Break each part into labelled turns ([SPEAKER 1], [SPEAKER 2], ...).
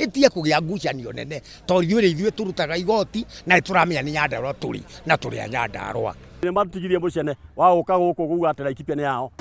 [SPEAKER 1] Ĩtige kũgĩa ngucanio nene tondũ ithuĩ rĩ ithuĩ tũrutaga igoti na nĩ tũramenya nĩ Nyandarũa tũrĩ na tũrĩ a Nyandarũa.
[SPEAKER 2] Nĩ matutigirie mũcene wa gũka gũkũ kuga atĩ Laikipia nĩ yao.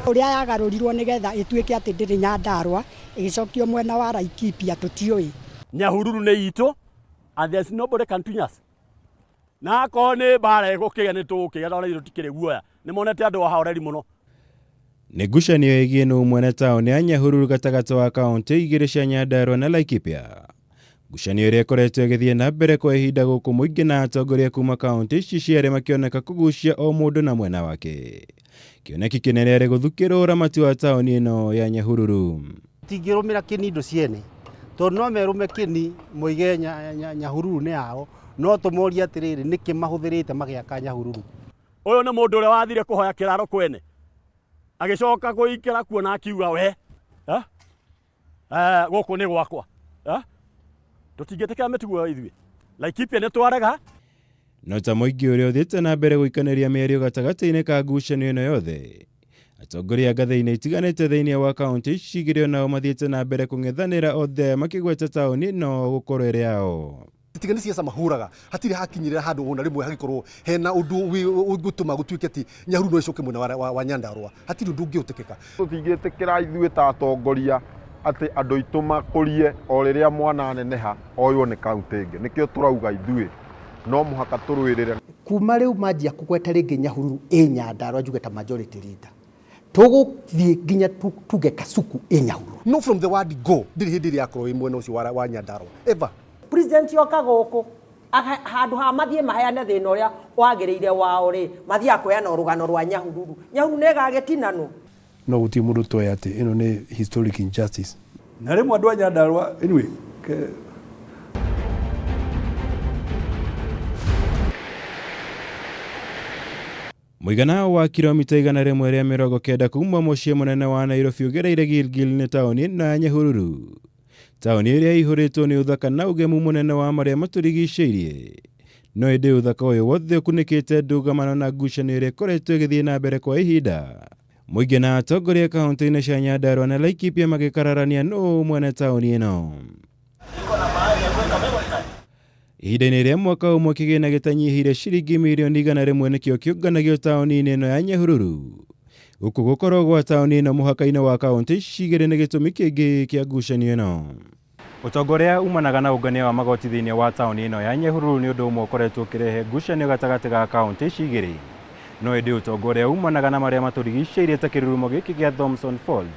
[SPEAKER 3] Ũrĩa yagarũrirwo nĩgetha ĩtuĩke atĩ ndĩrĩ Nyandarũa ĩgĩcokio mwena wa Laikipia tũtiũĩ.
[SPEAKER 2] Nyahururu nĩ itũ and there's nobody can touch us. Na akorwo nĩ mbara ĩgũkĩgĩa nĩ tũgũkĩgĩa tondũ ithuĩ tũtikĩrĩ guoya. Nĩ monete andũ ahoreri mũno.
[SPEAKER 4] Nĩ ngucanio ĩgiĩ nũ mwene taũni ya Nyahururu gatagatĩ wa kaũntĩ igĩrĩ cia Nyandarua na Laikipia. Ngucanio ĩrĩa ĩkoretwo ĩgĩthiĩ na mbere kwa ihinda gũkũ mũingĩ na atongoria kuma kaũntĩ ici cierĩ makĩoneka kũgucia o mũndũ na mwena wake. Kĩoneki kĩnene arĩ gũthukĩrwo ũramati wa taũni ĩno ya Nyahururu.
[SPEAKER 5] Tũtingĩrũmĩra kĩni indo ciene tondũ no merũme kĩni moige Nyahururu nĩ yao, no tũmorie atĩrĩrĩ, nĩkĩ mahũthĩrĩte magĩaka Nyahururu?
[SPEAKER 2] Ũyũ nĩ mũndũ ũrĩa wathire kũhoya kĩraro kwene agĩcoka kũingĩra kuo na akiuga we eh? Eh, gũkũ nĩ gwakwa eh? Tũtingĩtĩkĩra mĩtugo ĩyo ithuĩ Laikipia nĩ twarega.
[SPEAKER 4] No ta mũingĩ ũrĩa ũthiĩte na mbere gũikanĩria mĩario gatagatĩ-inĩ ka ngucanio ĩno yothe, atongoria a ngathĩ-inĩ itiganĩte thĩinĩ wa kaũntĩ ici igĩrĩ onao mathiĩte na mbere kũng'ethanĩra othe makĩgweta taũni ĩno gũkorwo ĩrĩ yao.
[SPEAKER 6] Tiga nĩ ciaca mahũraga hatirĩ hakinyĩrĩra handũ ona rĩmwe hagĩkorwo hena ũndũ ũngĩtũma gũtuĩke atĩ Nyahururu no ĩcoke mwena wa Nyandarũa, hatirĩ ũndũ ũngĩhotekeka.
[SPEAKER 7] Tũtingĩtĩkĩra ithuĩ ta atongoria atĩ andũ aitũ makũrie o rĩrĩa mwana aneneha oywo nĩ kaũntĩ ĩngĩ. Nĩkĩo tũrauga ithuĩ no mũhaka tũrũĩrĩre.
[SPEAKER 8] Kuma rĩu manjia kũgweta rĩngĩ Nyahururu ĩ Nyandarũa njuge ta majority leader tũgũthiĩ nginya tuge Kasuku ĩ Nyahururu.
[SPEAKER 6] No from the word go ndirĩ hĩndĩ ĩrĩ yakorwo ĩ mwena ũcio wa Nyandarũa ever.
[SPEAKER 9] President oka gũkũ handũ ha mathiĩ maheane thĩna ũrĩa wagĩrĩire wao rĩ, mathiaga kũheana rũgano rwa Nyahururu. Nyahururu nĩ ĩgagĩtinanwo?
[SPEAKER 10] No gũtirĩ mũndũ ũtoĩ atĩ ĩno nĩ historic injustice.
[SPEAKER 11] Na rĩmwe andũ a Nyandarũa anyway ke,
[SPEAKER 4] Mũigana wa kilomita 190 kuma mũciĩ mũnene wa Nairobi ũgereire Gilgil nĩ taũni ĩno ya Nyahururu. Taũni ĩrĩa ĩihũrĩtwo nĩ ũthaka na ũgemu mũnene wa marĩa matũrigicĩirie. No ĩndĩ ũthaka ũyũ wothe ũkunĩkĩte ndũgamano na ngucanio ĩrĩa ĩkoretwo ĩgĩthiĩ na mbere kwa ihinda. Mũingĩ na atongoria kaũntĩ-inĩ cia Nyandarua na Laikipia magĩkararania nũ mwene taũni ĩno. Ihinda-inĩ rĩa mwaka ũmwe kĩgĩna gĩtanyihĩire ciringi mirioni 100 nĩkĩo kĩũnganagio taũni-inĩ ĩno ya Nyahururu. Gũkũ gũkorwo gwa taũni ĩno mũhaka-inĩ wa kaũntĩ ici igĩrĩ nĩ gĩtũmi kĩngĩ kĩa ngucanio ĩno. Ũtonga ũrĩa umanaga na ũngania wa magoti thĩinĩ wa taũni ĩno ya Nyahururu nĩ ũndũ ũmwe ũkoretwo ũkĩrehe ngucanio gatagatĩ ga kaũntĩ ici igĩrĩ. No ĩndĩ ũtonga ũrĩa umanaga na marĩa matũrigicĩirie ta kĩrurumo gĩkĩ gĩa Thomson Falls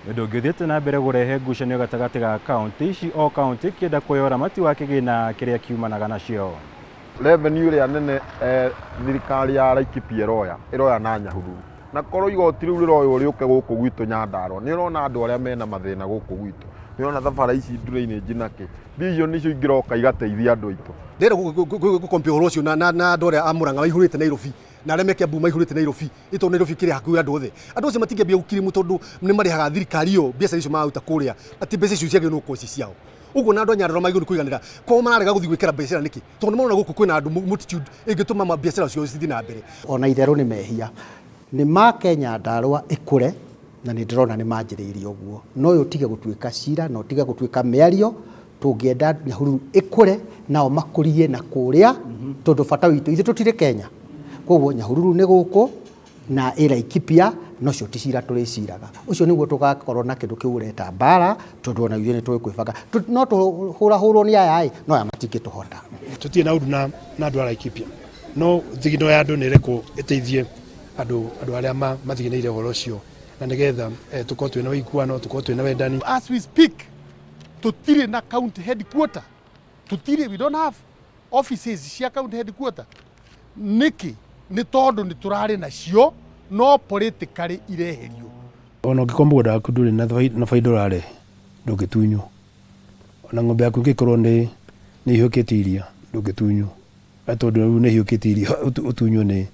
[SPEAKER 4] nĩ ũndũ ũngĩ ũthiĩte na mbere kũrehe ngucanio gatagatĩ ga kaũntĩ ici o kaũntĩ ĩkĩenda kuoya ũramati wa kĩgĩna kĩrĩa kiumanaga nacio.
[SPEAKER 7] Revenue ĩrĩa nene thirikari ya Laikipia ĩroya, ĩroya na Nyahururu. Na korwo igoti rĩu rĩroywo rĩũke gũkũ gwitũ Nyandarũa, nĩ ũrona andũ arĩa mena mathĩna gũkũ gwitũ. Nĩ ũrona ta bara ici drainage na kĩ, mbia icio nĩcio ingĩroka igateithia andũ aitũ.
[SPEAKER 6] Ndĩrenda gũ compare ũhoro ũcio na andũ arĩa a Mũrang'a maihũrĩte Nairobi na arĩa me Kiambu maihũrĩte Nairobi. Nĩ tondũ Nairobi ĩkĩrĩ hakuhĩ andũ othe. Andũ acio matingĩambia gũkirimu tondũ nĩ marĩhaga thirikari ĩyo mbeca icio mararuta kũrĩa atĩ mbeca icio ciagĩrĩirwo gũkorwo ci ciao. Ũguo na andũ a Nyandarua magĩrĩirwo nĩ kũiganĩra. Kwao mararega gũthiĩ gwĩkĩra biacara nĩkĩ? Tondũ nĩ marona gũkũ kwĩna andũ multitude ĩngĩtũma biacara ciao cithiĩ na mbere.
[SPEAKER 8] Ona itherũ nĩ mehia. Nĩ make Nyandarua ĩkũre na nĩ ndĩrona nĩ manjĩrĩirie ũguo. No ũyũ ũtige gũtuĩka cira na ũtige gũtuĩka mĩario. Tũngĩenda Nyahururu ĩkũre nao makũrie na kũrĩa tondũ bata witũ ithuĩ tũtirĩ Kenya. Koguo Nyahururu nĩ gũkũ na ĩ Laikipia na ũcio ti cira tũrĩciraga. Ũcio nĩguo tũgakorwo na kĩndũ kĩu ũreta mbara tondũ ona ithuĩ nĩ tũĩ kwĩbanga. No tũhũrahũrwo nĩ aya ĩ, no aya matingĩtũhota.
[SPEAKER 10] Tũtirĩ na ũru na andũ a Laikipia no thigino ya andũ nĩ ĩrekwo ĩteithie andũ andũ arĩa mathiginĩire ũhoro ũcio na nĩgetha tũkorwo twĩna ũiguano, tũkorwo twĩna wendani.
[SPEAKER 12] As we speak, tũtirĩ na county headquarter, tũtirĩ, we don't have offices cia county headquarter. Nĩkĩ? Nĩ tondũ nĩ tũrarĩ nacio no politically ireherio.
[SPEAKER 10] Ona ũngĩkorwo mũgũnda waku ndũrĩ na baida ũrarehe ndũngĩtunywo. Ona ng'ombe yaku ĩngĩkorwo nĩ ĩhiũkĩtie iria ndũngĩtunywo. Tondũ rĩu nĩ ĩhiũkĩtie iria ũtunywo nĩ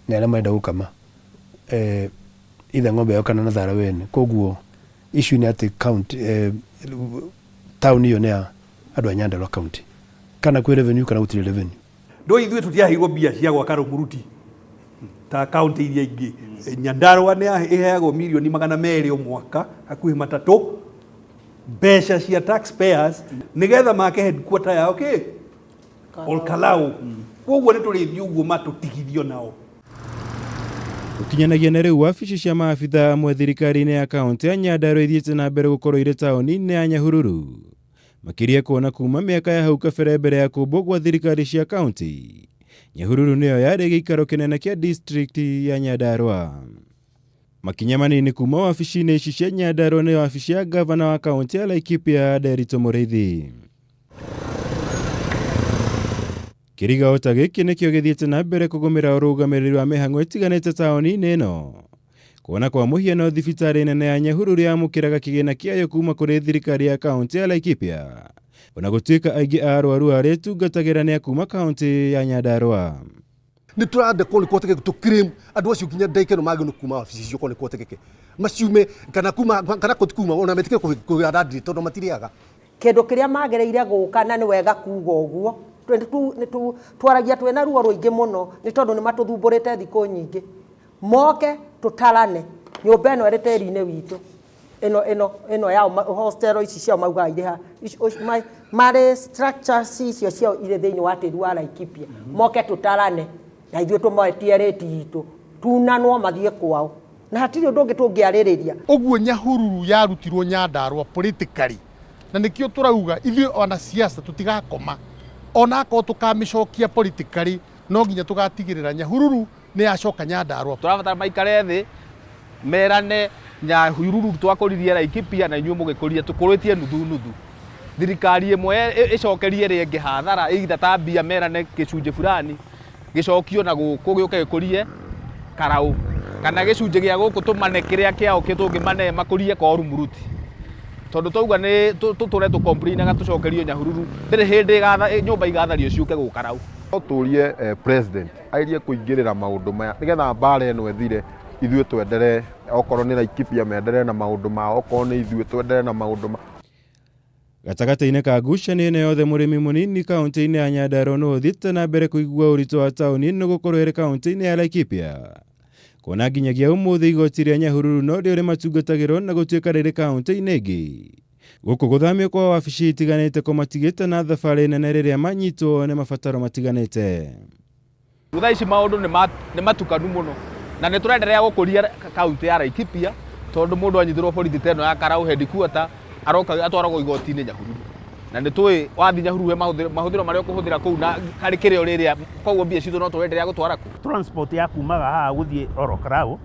[SPEAKER 10] arĩa marenda gũkama either ng'ombe ĩyo kana na thara wene. Koguo issue nĩ atĩ county taũni ĩyo nĩ ya andũ a Nyandarua county. Kana kwĩ revenue kana gũtirĩ revenue.
[SPEAKER 11] Ndũĩ ithuĩ tũtiaheirwo mbia cia gwaka Rũmuruti ta kaunti iria ingĩ. Nyandarua nĩ ĩheagwo mirioni 200 o mwaka, hakuhĩ 300. Mbeca cia taxpayers nigetha make headquarter yao ki Olkalau. Koguo nĩ tũrĩthiĩ ũguo matũtigithio nao.
[SPEAKER 4] Gũkinyanagia na rĩu, wabici cia maabitha amwe thirikari-inĩ ya kaũntĩ ya Nyandarua ithiĩte na mbere gũkorwo irĩ taũni-inĩ ya Nyahururu, makĩria kuona kuma mĩaka ya hau kabere mbere ya kũmbwo gwa thirikari cia kaũntĩ, Nyahururu nĩyo yarĩ gĩikaro kĩnene kĩa district ya Nyandarua. Makinya manini kuma wabici-inĩ ici cia Nyandarua nĩ wabici ya gavana wa kaũntĩ ya Laikipia, Nderitu Mũrĩithi. Kĩriga o ta gĩkĩ nĩkĩo gĩthiĩte na mbere kũgũmĩra ũrũgamĩrĩri wa mĩhang'o ĩtiganĩte taũni-inĩ ĩno, kuona kwa mũhiano thibitarĩ nene ya Nyahururu yamũkĩraga kĩgĩna kĩayo kuma kũrĩ thirikari ya kaũntĩ ya Laikipia, ona gũtuĩka aingĩ a arwaru arĩa ĩtungatagĩra nĩ a kuma kaũntĩ ya Nyandarua.
[SPEAKER 6] Nĩ tũranda korwo nĩ kũhotekeke tũ claim andũ acio nginya ndagĩka ĩno magĩrĩirwo kuma wabici icio, korwo nĩ kũhotekeke maciume kana kuma kana kuma, ona metĩkĩre kũgĩa landlady tondũ matirĩaga.
[SPEAKER 9] Kĩndũ kĩrĩa magĩrĩire gũka, na nĩ wega kuga ũguo, twaragia twĩna ruo rũingĩ mũno nĩ tondũ nĩ matũthumbũrĩte thikũ nyingĩ. Moke tũtarane nyũmba ĩno ĩrĩ tĩri-inĩ witũ ĩno yao, hostel ici ciao maugaga irĩ ha marĩ, structures icio ciao irĩ thĩinĩ wa tĩri wa Laikipia. Moke tũtarane na ithuĩ tũmetie rĩti itũ, tunanwo mathiĩ kwao, na hatirĩ ũndũ ũngĩ tũngĩarĩrĩria.
[SPEAKER 12] Ũguo Nyahururu yarutirwo Nyandarua politically, na nĩkĩo tũrauga ithuĩ ona siasa tũtigakoma, ona akorwo tũkamĩcokia politically, no nginya tũgatigĩrĩra Nyahururu nĩ yacoka Nyandarua.
[SPEAKER 13] Tũrabatara maikare thĩ merane, Nyahururu twakũririe Laikipia na inyuĩ mũgĩkũria, tũkũrĩtie nuthu nuthu. Thirikari ĩmwe ĩcokerie ĩrĩa ĩngĩ hathara ĩitha ta mbia, merane gĩcunjĩ fulani gĩcokio na gũkũ gĩũke gĩkũrie Karau, kana gĩcunjĩ gĩa gũkũ tũmane kĩrĩa kĩao tũngĩmane makũrie koru muruti, tondũ twauga nĩ tũtũre tũcomplainaga tũcokerio Nyahururu, ndĩrĩ hĩndĩ nyũmba igathario ciũke gũkarau.
[SPEAKER 7] No tũrie president airie kũingĩrĩra maũndũ maya nĩgetha mbara ĩno ĩthire, ithuĩ twendere, okorwo nĩ Laikipia menderee na maũndũ mao, okorwo nĩ ithuĩ twenderee na maũndũ mao.
[SPEAKER 4] Gatagatĩ-inĩ ka ngucanio ĩno yothe, mũrĩmi mũnini kaũntĩ-inĩ ya Nyandarua no ũthiĩte na mbere kũigua ũritũ wa taũni ĩno gũkorwo ĩrĩ kaũntĩ-inĩ ya Laikipia, kuona nginyagia ũmũthĩ igoti rĩa Nyahururu no rĩo rĩmatungatagĩrwo na gũtuĩka rĩrĩ kaũntĩ-inĩ ĩngĩ. Gũkũ gũthamio kwa wabici itiganĩte kũmatigĩte na thabarĩ nene rĩrĩa manyitwo nĩ mabataro matiganĩte.
[SPEAKER 13] Thaa ici maũndũ nĩ matukanu mũno, na nĩ tũrenderea gũkũria kaũntĩ ya Laikipia, tondũ mũndũ anyitĩrwo borithi ta ĩno ya Karau headquarter aroka atwaragwo igoti-inĩ Nyahururu, na nĩ tũĩ wathiĩ Nyahururu he mahũthĩro marĩa ũkũhũthĩra kũu na harĩ kĩrĩa ũrĩrĩa, koguo mbia citũ no tũrenderea gũtwara kũu.
[SPEAKER 14] Transport ya kumaga haha gũthiĩ Olo Karau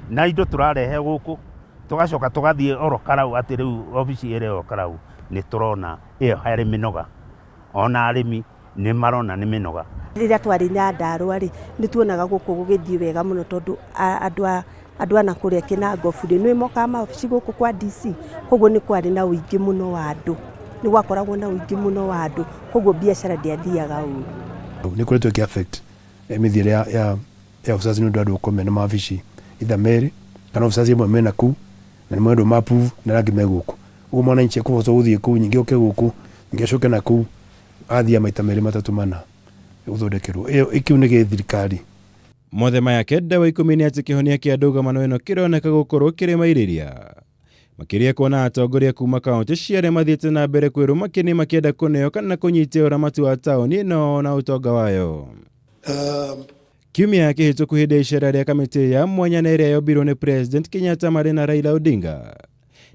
[SPEAKER 14] na indo tũrarehe gũkũ, tũgacoka tũgathiĩ Olo Karau, atĩ rĩu obici ĩrĩ Olo Karau, nĩ tũrona ĩyo harĩ mĩnoga, ona arĩmi nĩ marona nĩ mĩnoga.
[SPEAKER 15] Rĩrĩa twarĩ Nyandarua rĩ, nĩ tuonaga gũkũ gũgĩthiĩ wega mũno, tondũ andũ a na kũrĩa Kinangobu rĩ, nĩ mokaga maobici gũkũ kwa DC, koguo nĩ kwarĩ na ũingĩ mũno wa andũ, nĩ gwakoragwo na ũingĩ mũno wa andũ, koguo biacara ndĩathiaga ũru.
[SPEAKER 10] Nĩ ĩkoretwo ĩkĩ affect mĩthiĩre ya officers, nĩ ũndũ andũ gũkorwo mena mawabici either merĩ kana officers amwe mena kũu na nĩ mwendwo ma approve na arĩa angĩ me gũkũ. Ũguo mwananchi ekũhota gũthiĩ kũu, ningĩ oke gũkũ, ningĩ acoke na kũu, athiĩ maita merĩ matatũ mana gũthondekerwo. Ĩyo kĩu nĩ gĩ thirikari.
[SPEAKER 4] Mothe maya kenda wa ikũmi nĩ atĩ kĩhonia kĩa ndũgamano ĩno kĩroneka gũkorwo kĩrĩ mairĩria, makĩria kuona atongoria kuma kaũntĩ ciarĩa mathiĩte na mbere kwĩrũma kĩni makĩenda kũneo kana kũnyitia ũramati wa taũni ĩno na ũtonga wayo. Kiumia kĩhĩtũku, hĩndĩ ya icera rĩa kamĩtĩ ya mwanya na ĩrĩa yombirwo nĩ President Kenyatta marĩ na Raila Odinga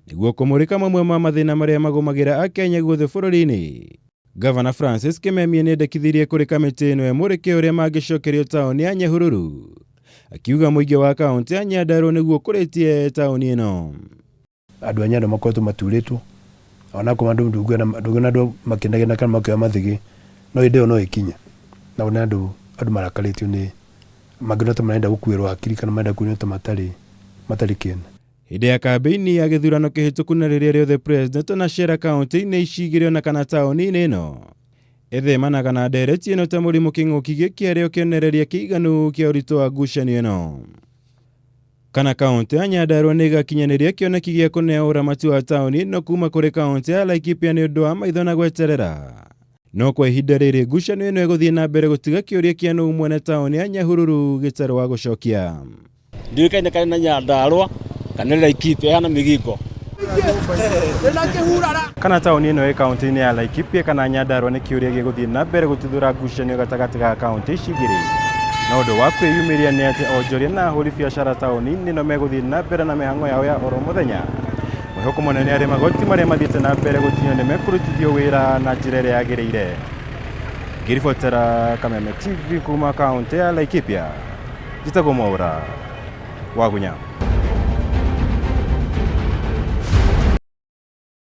[SPEAKER 4] nĩguo kũmũrĩka mamwe ma mathĩna marĩa magũmagĩra Akenya guothe bũrũri-inĩ, Gavana Francis Kimemia nĩendekithirie kũrĩ kamĩtĩ ĩno ĩmũrĩke ũrĩa mangĩcokerio taũni ya Nyahururu, akiuga mũingĩ wa kaũntĩ ya Nyandarua nĩguo ũkũrĩtie taũni ĩno.
[SPEAKER 10] Andũ a Nyandarua makoretwo maturĩtwo, onakorwo andũ ndũngĩona andũ makĩnegena kana makĩoya mathĩgĩ, no hĩndĩ ĩyo no ĩkinye na wone andũ marakarĩtio nĩ mangĩona ta marenda gũkuĩrwo hakiri kana marenda kuonio ta matarĩ kĩene.
[SPEAKER 4] Hĩndĩ ya kambĩini ya gĩthurano kĩhĩtũku na rĩrĩa rĩothe president anacera kaũntĩ-inĩ ici igĩrĩ ona kana taũni-inĩ ĩno, ĩthemanaga na ndereti ĩno ta mũrimũ kĩng'ũki gĩkĩ arĩ o kĩonereria kĩiganu kĩa ũritũ wa ngucanio ĩno. Kana kaũntĩ ya Nyandarua nĩ ĩgakinyanĩria kĩoneki gĩa kũneo ũramati wa taũni ĩno kuma kũrĩ kaũntĩ ya Laikipia nĩ ũndũ wa maitho na gweterera. No kwa ihinda rĩrĩ ngucanio ĩno ĩgũthiĩ na mbere gũtiga kĩũria kĩa nũ mwene taũni ya Nyahururu gĩtarĩ wa gũcokia.
[SPEAKER 16] Ndiũĩkaine kana na Nyandarua kana nĩ Laikipia ĩhana Migingo.
[SPEAKER 4] Kana taũni ĩno ĩ kaũntĩ-inĩ ya Laikipia kana Nyandarua nĩ kĩũria gĩgũthiĩ na mbere gũtuthũra ngucanio gatagatĩ ga kaũntĩ ici igĩrĩ. Na ũndũ wa kwĩyumĩria nĩ atĩ onjoria na ahũri biacara taũni-inĩ ĩno megũthiĩ na mbere na mĩhang'o yao ya oro mũthenya. Mwĩhoko mũnene arĩ magoti marĩa mathiĩte na mbere gũtinio nĩ mekũrutithio wĩra na njĩra ĩrĩa yagĩrĩire. Ngĩribotera Kameme TV kuma kaũntĩ ya Laikipia, njĩtagwo Mwaũra Wagunya.